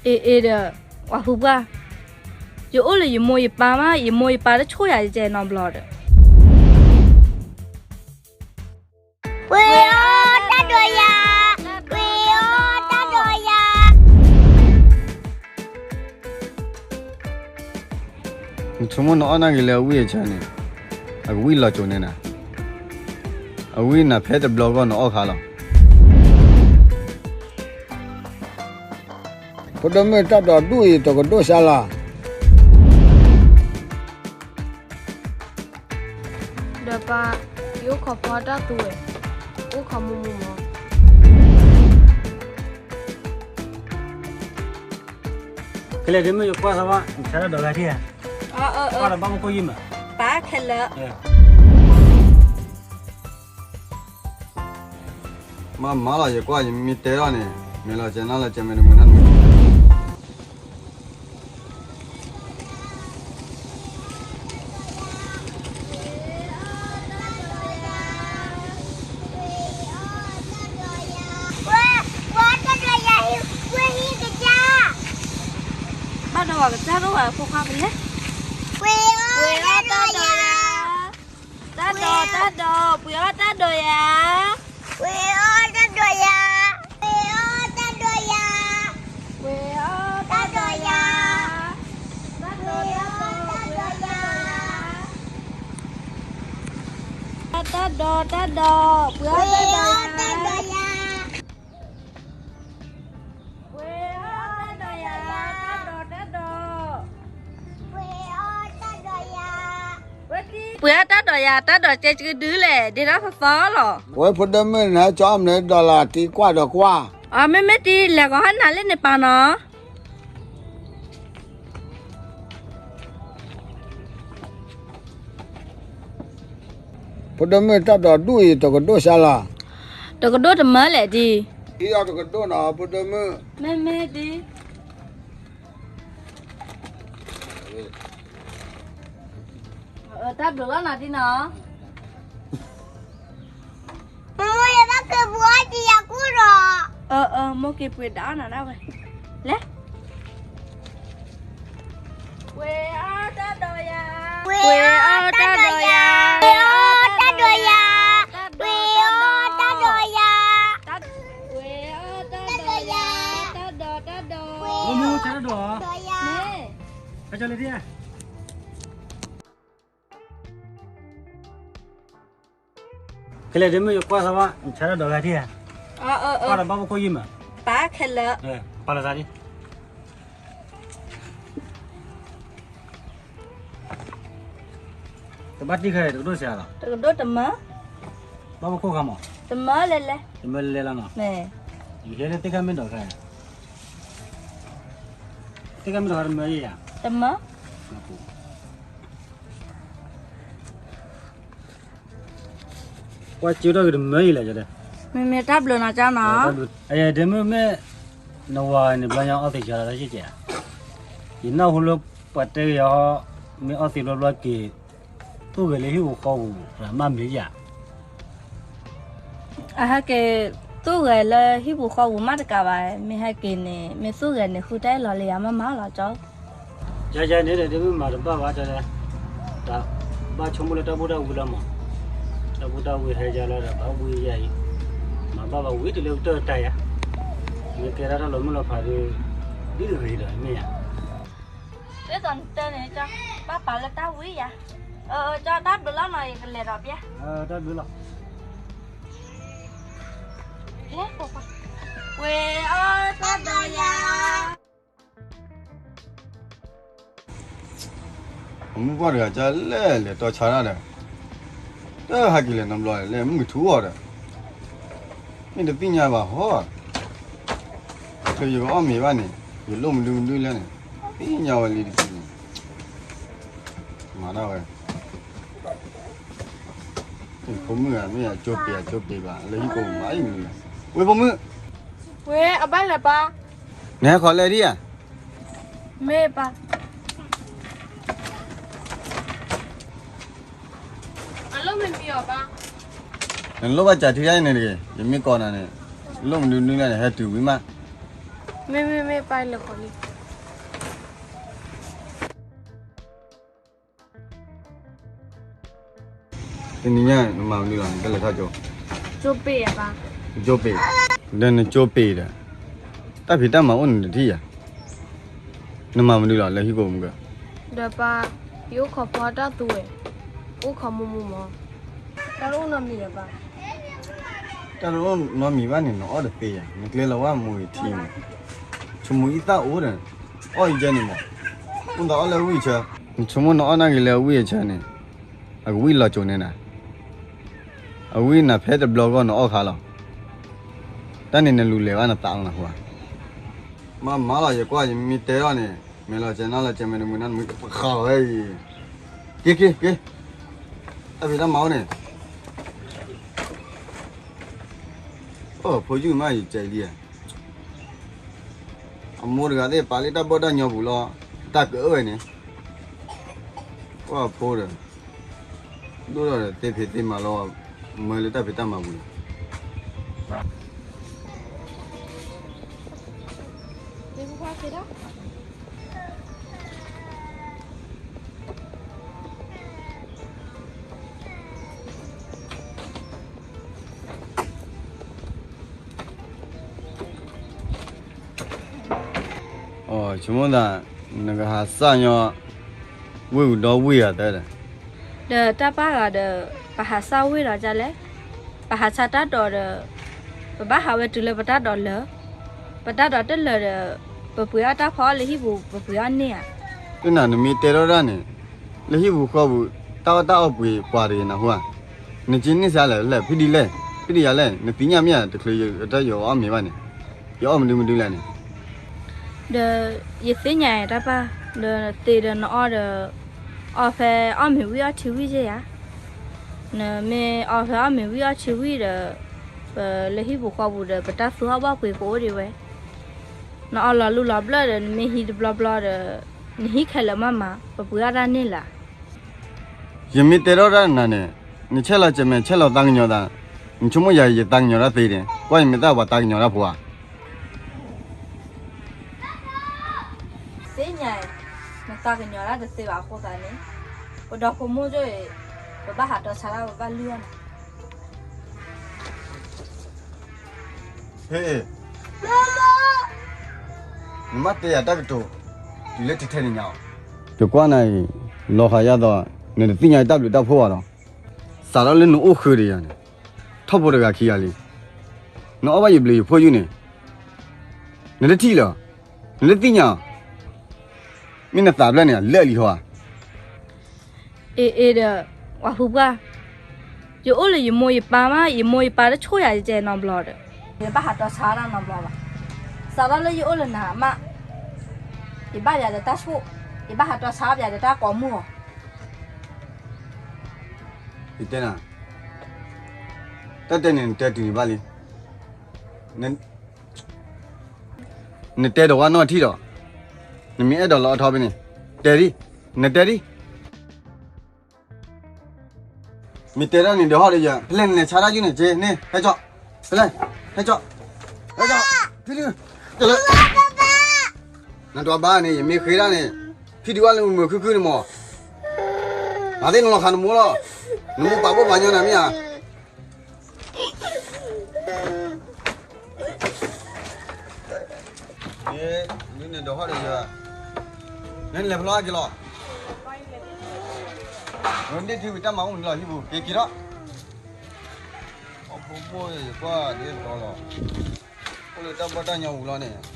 အ့ၣ်အ့ၣ်ဒီး ပှၤဟူပှၢ်, ယအိၣ်လၢယမိၢ်ယပၢ်မး, ယမိၢ်ယပၢ်တဆိၣ်ယၤယကဲနီတဘျီဒီး. ပှ့ၤအီၣ်တၢ်ဒိးယၤ, ပှ့ၤအီၣ်တၢ်ဒိးယၤ. နဆိကမိၣ်နအီၣ်နၢ်ဂ့ၤလၢအဝံၣ်အဆၢန့ၣ်, အကဝံၣ်လီၤကၠိန့ၣ်နၤ, အဝံၣ်နၤဖဲတဘျီဂီၢ်နအီၣ်ခါလီၤ. ဖိဒိၣ်မုၣ်တၢ်ဒိးဒူၣ်အံၤတကဒိၣ်စါလီၤ. ဒီးပၢ်, ယအိၣ်ခိးဖီတၢ်သူဝဲ, အိၣ်ခိးမူမူမီၤ. ကလဲၤဒ်မုၣ်ယကွၢ်သးဘၣ်, နဆါတၢ်ဒိးဂၤထံၣ်ဧါ, ကွၢ်ဒီးဘၣ်မူခိၣ်ယံၢ်မး, ပၢ်ခဲလၢာ်. မ့ၢ်မၤလီၤ ယကွၢ်ယမ့ၢ်တဲထီၣ်န့ၣ်, မ့ၢ်လီၤကဲနီၢ်လီၤကဲမ့ၢ်တမုာ်နီတမုာ်. ဘၣ်ဒီးပှၤကစၢ်ဒိၣ်ဝဲဖိခွါကလဲၣ်, ပှ့ၤအီၣ်တၢ်ဒိးယၤ, တၢ်ဒိး, တၢ်ဒိး, ပှ့ၤအီၣ်တၢ်ဒိးယၤ, ပှ့ၤအီၣ်တၢ်ဒိးယၤ, ပှ့ၤအီၣ်တၢ်ဒိးယၤ, ပှ့ၤအီၣ်တၢ်ဒိးယၤ, တၢ်ဒိး, တၢ်ဒိး, ပှ့ၤအီၣ်တၢ်ဒိးယၤ, တၢ်ဒိး, တၢ်ဒိး, ပှ့ၤအီၣ်တၢ်ဒိးယၤ. ပှ့ၤအီၣ်တၢ်ဒိးယၤ, တၢ်ဒိး, တၢ်ဒိး, ပှ့ၤအီၣ်တၢ်ဒိးယၤ, ပှ့ၤအီၣ်တၢ်ဒိးယၤ, တၢ်ဒိးကဲကဒုလဲၣ်, ဒ့ထီၣ်သီသီလီၤ. ဝဲဖိဒိၣ်မုၣ်န့ၣ် ကၠီအီၣ်မနုၤဒိးလၢ်တံၤကွၢ်ဒီးကွၢ်. အမ့မ့ၢ်တံၤလဲၤကီးဟဲနၤလၢန့ၣ်ပာ်နီၤ. ဖိဒိၣ်မုၣ်တၢ်ဒိးဒူၣ်အံၤတကဒိၣ်စါလီၤ. တကဒိၣ်တမၢလဲၣ်ဒံး. ဒ်အီၤတကဒိၣ်နီၤ ဖိဒိၣ်မုၣ်. မ့မ့ၢ်ဒံး. တၢ်ဘျုးလီၤနၤဒံးနီၤ. မိၢ်မိၢ် ယဘၣ်က့ၤပှ့ၤအီၣ်တၢ်ဒိးယၤလီၤ. အၢ အၢ မိၢ်က့ၤပှ့ၤဒၣ်အီၣ်နၤဒၣ်ဝဲ. လဲၤ. ပှ့ၤအီၣ်တၢ်ဒိးယၤ, ပှ့ၤအီၣ်တၢ်ဒိးယၤ, ပှ့ၤအီၣ်တၢ်ဒိးယၤ, ပှ့ၤအီၣ်တၢ်ဒိးယၤ, ပှ့ၤအီၣ်တၢ်ဒိးယၤ, တၢ်ဒိး တၢ်ဒိး, မိၢ်မိၢ် တၢ်ဒိး, မ့ၢ်, ဟဲကၠီလံဒံးဧါ. ကလဲၤဒ်မုၣ်ယကွၢ်သးဘၣ်, နဆါတၢ်ဒိးဂၤထံၣ်ဧါ. ကွၢ်ဒီးဘၣ်မူခိၣ်ယံၢ်မး, ပၢ်ခဲလၢာ်, ပာ်လီၤသးဒံး. တဘၣ်တံၢ်ခဲအံၤ တကဒိၣ်စှၤလီၤ. တကဒိၣ်တမၢ, ဘၣ်မူခိၣ်ခါမး, တမၢလဲၤလဲၤ, တမၢလဲၤလဲၤလီၤနီၤ. ယဟဲလၢသ့ၣ်ခါမ့ၢ်ဒိးခါ, သ့ၣ်ခါမ့ၢ်ဒိးခါတမၢယဲၢ်ဧါ, တမၢ. ကွၢ်စ့ထီၣ်က့ၤတမၢအံၤလဲၣ်, မ့မ့ၢ်တၢ်ဘျုးနီၤကၠီနီၤ. ဒ်မုၣ်မ့ၢ်, နဝၤန့ၣ်ဘျီညါအီၣ်သ့ၣ်ကၠီလီၤတၢ်ဆံၣ်ကဲး, ယနၢ်ဟူလၢပှၤတဲက့ၤအီၤ, မ့ၢ်အီၣ်သ့ၣ်ဘျီဘျီက့ၤ, သူၣ်ဂဲၤလၢဟံၣ်ပူၤဃီပူၤ, မ့ၢ်မ့ၢ်ယၤ အဟဲက့ၤသူၣ်ဂဲၤလၢဟံၣ်ပူၤဃီပူၤမးတကးဘၣ်, မ့ၢ်ဟဲက့ၤန့ၣ် မ့ၢ်သူၣ်ဂဲၤန့ၣ် ဃုတၢ်အ့ၣ်လီၤလၢယၤမးမးလီၤကၠီ. ယၤယၤန့ၣ်ဒီး ဒ်မုၣ်မၤတဘၣ်ဘၣ်တဲ, တၢ်ဘၣ်ဆိကမိၣ်လၢတၢ်ဘူၣ်တၢ်ဝံလီၤမး, တၢ်ဘူၣ်တၢ်ဝံဟဲယၤလီၤဒီး ဘၣ်ဝံယၤအံၤ, မၤဘၣ်ဘၣ်ဝံတလၢကတၢၢ်တၢ်ယၤ, မ့ၢ်ကဲဒၣ်တၢ်လီၤမုၢ်လီၤဖးဒီး, ဒ်တဂ့ၤဒီးမ့ၢ်ယၤ ဒ်သိးနတဲန့ၣ်ကၠီ, ဘၣ်ပာ်လၢတၢ်ဝံယၤ, အၢ ကၠီတၢ်ဘျုးလီၤနီၤ ယကလဲၤဒီးပျဲ, တၢ်ဘျုးလီၤ. ပှ့ၤအီၣ်တၢ်ဒိးယၤ. အမုၢ်ပှၢ်တဂၤကလဲၣ်လဲၤတီဆါတၢ်ဒီး, တဟဲက့ၤလဲၤနီတဘျီလဲၣ် မုၢ်ထူအီၤဒီး, မ့ၢ်တသ့ၣ်ညါဘၣ်ဟီ, ဖဲယကအီၣ်မ့ၤဘၣ်န့ၣ်, ယလိၣ်မနုၤမနုၤလဲၣ်န့ၣ်, သ့ၣ်ညါဝဲလံတက့ၢ်န့ၣ်, မၤဒၣ်ဝဲ ဖိမုၣ်ဧါ မ့ၢ်အကၠိပ့ၤအကၠိပ့ၤဘၣ် လၢဟံၣ်ကိးမၤအံၤမနုၤလဲၣ်, ဝဲဖိမုၣ်, ဝဲအဘၣ်လဲၤပၢ်, နဟဲခီလဲၣ်ဒံးဧါ, မ့ၢ်ပၢ်, အလိၣ်မ့ၢ်မံၤအီၤဘၣ်, နလိၣ်ဘၣ်စးထံယါအံၤန့ၣ်တဂ့ၤ, ယမ့ၢ်ကိးနၤန့ၣ်, လိၣ်မနုၤနုၤလဲၣ်န့ၣ် ဟဲတုၤဝံၤမး, မ့ၢ်မ့ၢ်မ့ၢ် ပၢ်လဲၤဃီလံ. တနံၤညါ နမၤမနုၤလီၤ နကလဲၤထီၣ်ကၠိ, ကၠိပ့ၤဧါပၢ်, ကၠိပ့ၤ, ဒီးနကၠိပ့ၤဒီး တၢ်ဖံးတၢ်မၤအိၣ်န့ၣ်တထံၣ်ယၤ, နမၤမနုၤလီၤ လၢဟံၣ်ကိာ်မုၢ်ကၢ, ဒီးပၢ်, ယအိၣ်ခိးဖီတၢ်သူဝဲ, အိၣ်ခိးမူမူမး, တၢ်တအိၣ်နီတမံၤလၢၤပၢ်, တၢ်တအိၣ်နီတမံၤဘၣ်န့ၣ် နအီၣ်တသ့ယၤ, နကျဲလီၤဝဲမူၤအံၤထံန့ၣ်, ဆိကမိၣ်အံသၣ်အိၣ်ဒီး အီၣ်အံကဲန့ၣ်မး, အိၣ်သးအီၣ်လၢဝံၣ်အဆၢ, နဆိကမိၣ်နအီၣ်နာ်က့ၤလၢအဝံၣ်အဆၢန့ၣ်, အကဝံၣ်လီၤကၠိန့ၣ်နၤ, အဝံၣ်နၤဖဲတဘျီဂီၢ်နအီၣ်ခါလီၤ, တၢ်န့ၣ်နလူၤလဲၤဘၣ်နသးလီၤနဟူဧါ, မၤမၤလီၤ ယကွၢ်ယမ့ၢ်တဲထီၣ်န့ၣ်, မ့ၢ်လီၤစဲးနီၢ်လီၤစဲးမဲာ်တမုာ်နီတမုာ် ပဃးလီၤဝဲအံၤ, က့ၤက့ၤက့ၤ, တၢ်ဖံးတၢ်မၤအိၣ်န့ၣ်, အိၣ်ဖိယုၢ်မးယကဲလံဧါ, အမိၢ်တဂၤသ့ၣ်ပာ်လၢတၢ်ဘီၣ်တၢ်ညီပူၤလီၤ, တၢ်ကအၢဝဲန့ၣ်, ကွၢ်အဖိဒီး, ဒိၣ်ထီၣ်ဒီးသ့ဖံးသ့မၤလီၤ, မၢလၢတၢ်ဖံးတၢ်မၤပူၤန့ၣ် အိ ဆိကမိၣ်သး နကဟးစၢ်ညီ ဝ့ၢ်အူဒီဝ့ၢ်ဧါတဲဒီး, ဒီးတၢ်ပၢ်ဂၤဒီး ပဟးစၢ်ဝ့ၢ်ဒီးဒ်လဲၣ်, ပဟးဆါတၢ်ဒိးဒီး ပဘၣ်ဟးဝဲတုၤလၢပတၢ်ဒိးလၢာ်, ပတၢ်ဒိးတလၢာ်ဒီး ပပှ့ၤအီၣ်တၢ်ဖီအီၣ်လၢဟံၣ်ပူၤ ပပှ့ၤအီၣ်န့ၢ်ဧါ. တနၤနမ့ၢ်တဲထီၣ်တၢ်န့ၣ် လၢဟံၣ်ပူၤဃီပူၤ တၢ်အီၣ်တၢ်အီပှ့ၤပှၤတဂ့ၤနဟူဧါ, နက့န့ၢ်စ့လဲၣ်လဲၣ် ဖံဒ်လဲၣ်, ဖံဒ်ယၤလဲၣ်, နသ့ၣ်ညါမ့ၢ်ဧါ တချုးယတၢ်ယအီၣ်မ့ၤဘၣ်န့ၣ်, ယအီၣ်မနုၤမနုၤလဲၣ်န့ၣ်, ဒီးယသ့ၣ်ညါတၢ်ပၢ်, ဒီးသ့ဒီးနအီၣ်ဒီး အီဖဲအီၣ်မ့ၤဝံၣ်အီၣ်ထံဝံၣ်ယဲယၤ, နမ့ၢ်အီဖဲအီၣ်မ့ၤဝံၣ်အီၣ်ထံဝံၣ်ဒီး ပလၢဟံၣ်ပူၤဃီပူၤဒီး ပတၢ်သူအီၣ်ဘၣ်ပှ့ၤကအိၣ်ဒံးဝဲ, နအီလီၤလူလီၤဘျၢၣ်ဒီး နမ့ၢ်ဟံးတဘျီဘျီဒီး နဟံးခဲလၢာ်မးမး ပပှ့ၤအီၣ်တၢ်န့ၢ်လၢၤ. ယမ့ၢ်တဲထီၣ်တၢ်နၤန့ၣ် နဆဲးလီၤကမဲာ်ဆဲးလီၤသးကညီၤသး, နဆိကမိၣ်ယၤယသးကညီၤတၢ်သ့န့ၣ် ကွၢ်ယမ့ၢ်သးပှၤသးကညီၤတၢ်ဖိဧါ. သ့ၣ်ညါအံၤ နသးကညီၤတၢ်တသ့ဘၣ်အဃိသတးန့ၣ် ပဒီဖိမိၢ်ကၠိအံၤ ပဘၣ်ဟးတီဆါတၢ် ပဘၣ်လုၢ်အီၣ်နၤ. ဟ့ၣ်, နမ့ၢ်တဲယၤတၢ်ကတိၤ တုၤလၢတထဲန့ၣ်ညါအီၤ, ယကွၢ်နၤအံၤ လီၤဃာ်ယါသိး နတသ့ၣ်ညါယတၢ်ဘျုးတၢ်ဖှိၣ်ဘၣ်ဒီး စးထီၣ်လၢနအိၣ်ဃုာ်ဒီးယၤန့ၣ် ထီၣ်ဖိတဂၤခံဂၤလံ, နအီၣ်ဘၣ်ယဘျုးယဖှိၣ်ယုၢ်န့ၣ် နတထံၣ်လီၤ, နတသ့ၣ်ညါအီၤ, မ့ၢ်နသးဘျၢၣ်န့ၣ် လၢာ်လံဟီဧါ. အ့ၣ်အ့ၣ်ဒီး ပှၤဖုပှၢ်, ယအိၣ်လၢယမိၢ်ယပၢ်မး ယမိၢ်ယပၢ်တဆိၣ်ယၤယကဲနီတဘျီဒီး ယဘၣ်ဟးတီဆါတၢ်နီတဘျီဘၣ်. စးထီၣ်လၢယအိၣ်လၢနၤမး ယဘၣ်ယၤဒီးတၢ်ဆိၣ်, ယဘၣ်ဟးတီဆါပၠးဒီးတၢ်ကိးမုၢ်အီၤ. ယတဲနၤ, တၢ်တဲန့ၣ် နတဲတုၤန့ၣ်ဘၣ်လံ. နတဲဒီးဝဲနီၢ်ထံၣ်ဒီး နမ့ၢ်အဲၣ်ဒိးလီအထီဖဲန့ၣ် တဲဒံ, နတဲဒံ. မ့ၢ်တဲဒၣ်န့ၣ်ဒီးဟီၣ်ဒီးယၤ ဖဲလဲၣ်နလဲၤဆါတၢ်ယုၢ်န့ၣ် က့န့ၣ် ဟဲကၠီ, ဖဲလဲၣ်, ဟဲကၠီ, ဟဲကၠီ, ဖံဒု, ကၠီလၢ နဒွးဘၣ်န့ၣ် ယမ့ၢ်ဃ့ဒၣ်န့ၣ် ဖံဒုဝဲလၢမုာ်မုာ်ခုၣ်ခုၣ်န့ၣ်မး, နသ့ၣ်နလီၤခးနမိၢ်လီၤ, နမိၢ်ပာ်ဘိၣ်ပာ်ညီနၤမ့ၢ်ဧါ. နဒုးန့ၣ်ဒီးဟီၣ်ဒီးယၤ, နလဲၤဖျီက့ၤလီၤ, နဒ့ၣ်ထံဝံၤတၢ်မၤအိၣ်မနုၤလီၤဟံၣ်ပူၤ က့ၤက့ၤထီၣ်, အဖိမိၢ်ယကွၢ်ဒ်သိးလီၤ, အိၣ်လၢတၢ်ဘီၣ်တၢ်ညီပူၤလီၤန့ၣ်